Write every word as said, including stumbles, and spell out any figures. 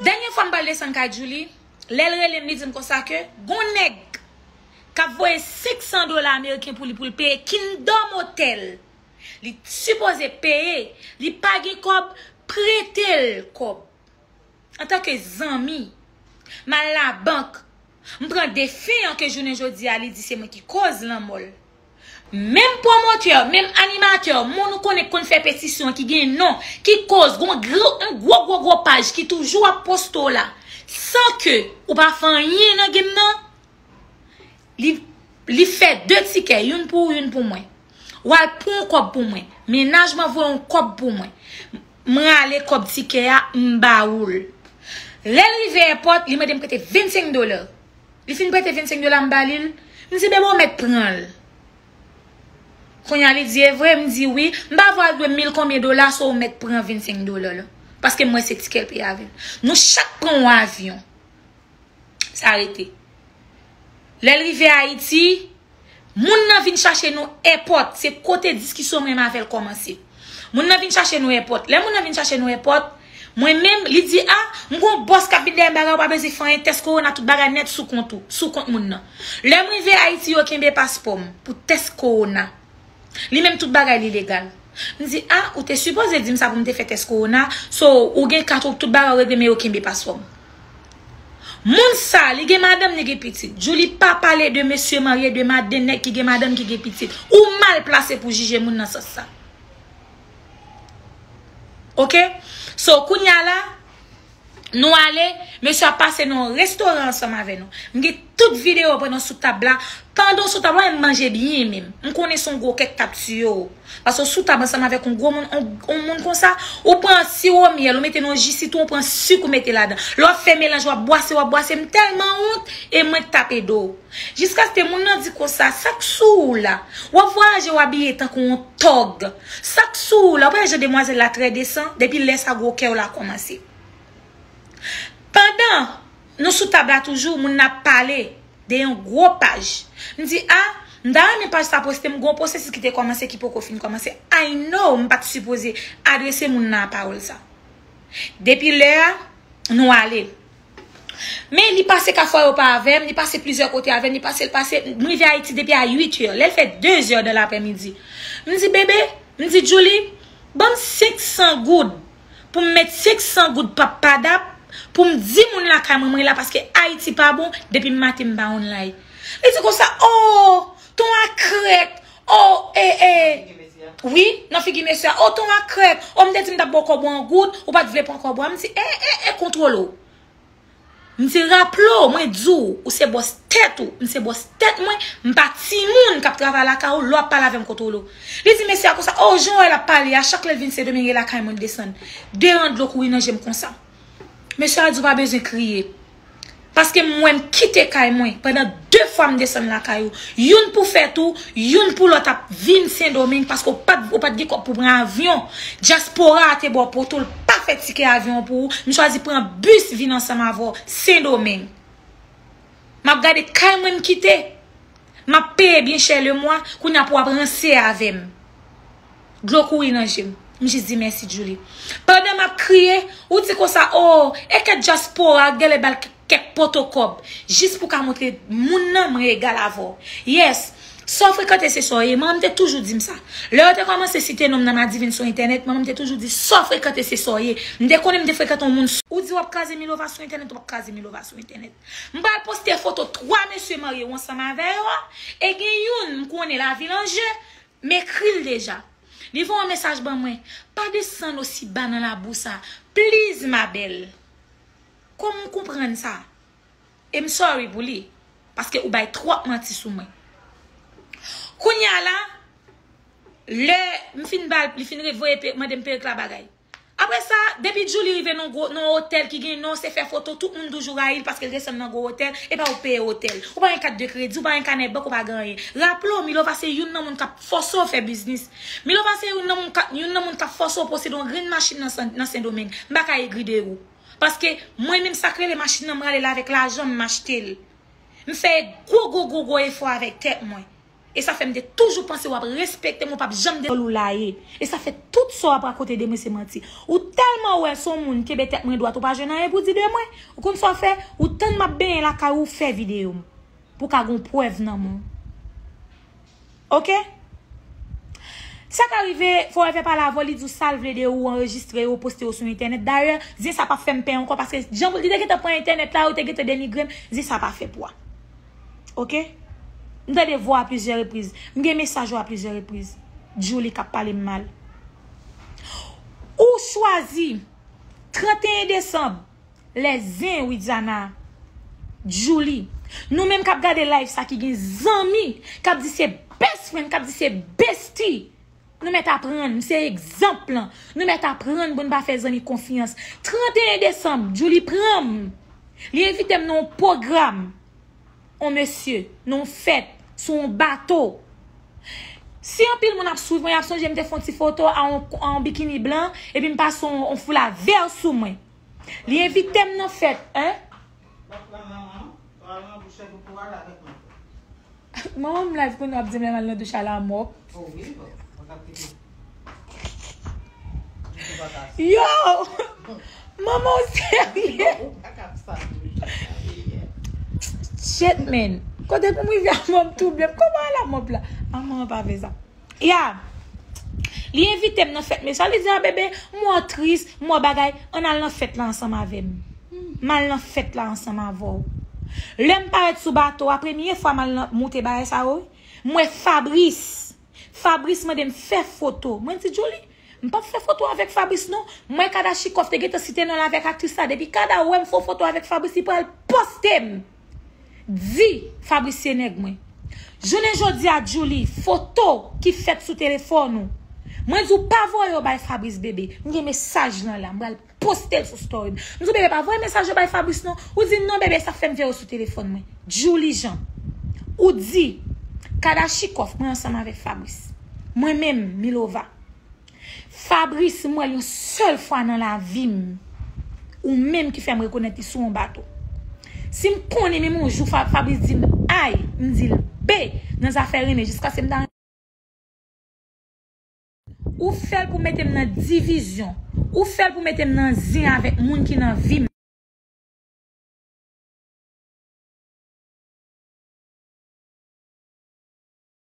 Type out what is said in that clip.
Dènye fwa m pral desann kay Djouly, lè l rele m, li di m konsa ke gon nèg k ap voye senk san dola ameriken pou li, pou l peye Kingdom Hotel. Li sipoze peye, li pa gen kòb, prete l kòb. Antanke zanmi, m al labank, m pran defen an ke jounen jodi a, li di se mwen ki koz lanmò l. Menm pwomotè, menm animatè, moun ou konnen k konn fè petisyon ki gen non, ki koz, gon gwo, yon gwo, gwo, gwo paj ki toujou ap poste w la, san ke ou pa fè anyen nan game nan, li, li fè de tikè, youn pou ou, youn pou mwen. W al pran yon kòb pou mwen. Mennaj mwen voye yon kòb pou mwen. M rale kòb tikè a, m ba ou l. Lè l rive èpòt, li mande m prete vennsenk dola. Li fin prete vennsenk dola, m ba li l. M di, bebe, w mèt pran l. Kounye a, li di, e vre? M di, wi. M pa vle al dwe mil konbyen dola, so w mèt pran vennsenk dola la. Paske m wè se tikè l peye avè l. Nou chak pran yon avyon. Sa rete. Lè l rive Ayiti, moun nan vin chache nou èpòt. Se kote diskisyon mwen avè l kòmanse. Moun nan vin chache nou èpòt. Lè moun nan vin chache nou èpòt, mwen menm, li di, a, m gon bòs k ap vin dèyè m bagay, ou pa bezwen fè anyen, tès kowona, tout bagay nèt sou kont ou, sou kont moun nan. Lè m rive Ayiti, yo kenbe paspò m pou tès kowona. Li menm tout bagay li legal. M di, a, ou te sipoze di m sa pou m te fè tès kowona, so ou gen kat ou, tout bagay ou regle, men yo kenbe paspò m. Moun sa, li gen madanm, li gen pitit. Djouly pa pale de mesye marye, de madanm, nèg ki gen madanm, ki gen pitit. Ou mal plase pou jije moun nan sans sa. Oke? So, kounye a la, nou ale, mesye ap pase nan yon restoran ansanm avè nou. M gen tout videyo pandan sou tab la. Pandan w sou tab la, w manje byen menm. M konnen se yon gwo kèk k ap tiye w. Paske w sou tab ansanm avèk yon gwo moun, yon, yon moun konsa, ou pran siwo myèl, ou mete nan yon ji sitwon, ou pran sik, ou mete ladan. Lè w ap fè melanj, w ap bwase, w ap bwase. M tèlman wont, e mwen k t ap ede w. Jiskaske moun nan di konsa, sa k sou ou la? W ap vwayaje, w abiye tankou yon tòg. Sa k sou ou la? Ou pa wè jan demwazèl la trè desan? Depi lè sa gwo kè w la kòmanse. Pandan nou sou tab la toujou, moun nan ap pale de yon gwo paj. M di, a, m ta renmen paj sa poste, m gon pwosesis ki te kòmanse ki poko fin kòmanse. I know m pa t sipoze adrese moun nan a pawòl sa. Depi lè a, nou ale. Men li pase Kafou Ayopa avè m, li pase plizyè kote avè m, li pase, l pase, m rive Ayiti depi a uit è, lè l fè de zè dan laprèmidi. M di, bebe, m di, Djouly, ban m senk san goud pou m met senk san goud pap padap pou m di moun lakay mwen mwen la paske Ayiti pa bon, depi maten m pa online. Li di konsa, o, ton a krèk, o, e, e, wi, nan figi mesye a, o, ton a krèk, o, m te di m t ap ba w kòb ou an goud, ou pa t vle pran kòb ou a, m di, e, e, e, kontwole w. M di, raple w, mwen di w, ou se bòs tèt ou, m se bòs tèt mwen, m pa timoun k ap travay lakay ou, lè w ap pale avè m kontwole w. Li di mesye a konsa, o, jan w wè l ap pale a, chak lè l vin Sendomeng e lakay mwen l desann. De ran dlo kouri nan je m konsa. Mesye a di w pa bezwen kriye. Paske m wè m kite kay mwen pandan de fwa m desann lakay ou. Youn pou fèt ou, youn pou lòt ap vin Sendomeng paske w pa t, ou pa t gen kòb pou pran avyon. Dyaspora a te ba w poto, l pa fè tikè avyon an pou ou. M chwazi pran bis vin ansanm avè w Sendomeng. M ap gade kay mwen m kite. M ap peye byen chè lemwa, kounye a pou w ap ranse avè m. Dlo kouri nan je m. M jis di mèsi, Djouly. Pandan m ap kriye, ou di konsa, o, e kèk dyaspora, genlè ba l kèk, kèk poto kòb, jis pou w ka montre moun nan mwen egal avè w. Yes, sa w frekante se sa w ye. Manman m te toujou di m sa. Lè yo te kòmanse site non m nan Madivin sou entènèt, manman m te toujou di sa w frekante se sa w ye. M te konnen m te frekante yon moun. Ou di w ap kraze Milova sou entènèt, ou p ap kraze Milova sou entènèt. M pral poste foto twa mesye marye ou ansanm avè yo a, e gen youn m konnen lavi l an je, m ekri l deja. Li voye yon mesaj ban mwen, pa desann osi ba nan labou sa, please ma belle. Kòman w konprann sa? E m sorry pou li, paske ou bay twòp manti sou mwen. Kounye a la, lè m fin ba l, li fin voye pe-, mande m perik la bagay. Apre sa, depi Djouly rive nan gwo, nan otèl ki gen non, se fè foto, tout moun toujou rayi l paske l desann nan gwo otèl, epa ou peye otèl. Ou pa gen kat de kredi, ou pa gen kanè bank, ou pa gen anyen. Raple w, Milova se youn nan moun k ap fòse w fè biznis. Milova se youn nan moun k ap, youn nan moun k ap fòse w posede yon grenn machin nan Sen-, nan Sendomeng. M pa ka egri de ou. Paske mwen menm sa k rele machin nan, m rale l avèk lajan m, m achte l. M fè gwo, gwo, gwo, gwo efò avèk tèt mwen. E sa fè m te toujou panse w ap respekte m, ou p ap janm de ou la ye. E sa fè tout sa w ap rakonte de mwen se manti. Ou tèlman wè se yon moun kenbe tèt mwen dwat, ou pa jwenn anyen pou di de mwen. Ou konn sa w fè? Ou tann m ap benyen lakay ou, ou fè videyo m. Pou w ka gon prèv nan men w. Oke? Sa ka rive, Forever pale avè w, li di w sa l vle de ou, anrejistre yo, poste yo sou entènèt. Dayè, zen sa p ap fè m pè ankò, paske jan li te gentan pran entènèt la, yo te gentan denigre m, zen sa pa fè pwa. Oke? M tande vwa a plizyè repriz. M gen mesaj ou a plizyè repriz. Djouly k ap pale m mal. Ou chwazi trannteyen desanm, lè zen Widiana, Djouly. Nou menm k ap gade live sa ki gen zanmi, k ap di se best friend, k ap di se bestie. Nou mèt aprann, m se egzanp lan. Nou mèt aprann pou n pa fè zanmi konfyans. Trannteyen desanm, Djouly pran m. Li envite m nan yon pwogram. On mesye, nan yon fèt, sou yon bato. Si anpil moun ap swiv mwen, y ap sonje m te fè yon ti foto a yon, a yon bikini blan, epi m pase yon, yon foula vè sou mwen. Li envite m nan fèt, en? Manman m live kounye a ap di m lè m al nan douch a la mòp. Yo! Manman w serye? Shit, man. Kote pou m rive a mòp touble m? Kòman al a mòp la? A manman pa vle sa. Ya. Li envite m nan fèt mesye a. Li di, a bebe, m wè w tris, m wè w bagay. Ann al nan fèt la ansanm avè m. M al nan fèt la ansanm avè w. Lè m parèt sou bato a, premye fwa m al nan, moute bagay sa yo, wi. M wè Fabrice. Fabrice mande m fè foto. Mwen di, Djouly, m p ap fè foto avèk Fabrice non. M wè Kadachikòf te gentan site non l avèk aktris la. Depi Kada wè m fè yon foto avèk Fabrice, li pral poste m. Di Fabrice se nèg mwen. Jounen jodi a, Djouly, foto ki fèt sou telefòn ou. Mwen di w pa voye yo bay Fabrice, bebe. M gen mesaj lan la. M pral poste l sou story m. M di w, bebe, pa voye mesaj yo bay Fabrice non. Ou di non, bebe, sa fè m veye yo sou telefòn mwen. Djouly Jean. Ou di Kadachikòf, mwen ansanm avèk Fabrice. Mwen menm, Milova. Fabrice, m wè l yon sèl fwa nan lavi m. Ou menm ki fè m rekonèt li sou yon bato. Si m konnen menm yon jou Fa-, Fabrice di m ay, m di l be nan zafè renmen, jiskaske m ta. Ou fè l pou mete m nan divizyon. Ou fè l pou mete m nan zen avèk moun ki nan vi m.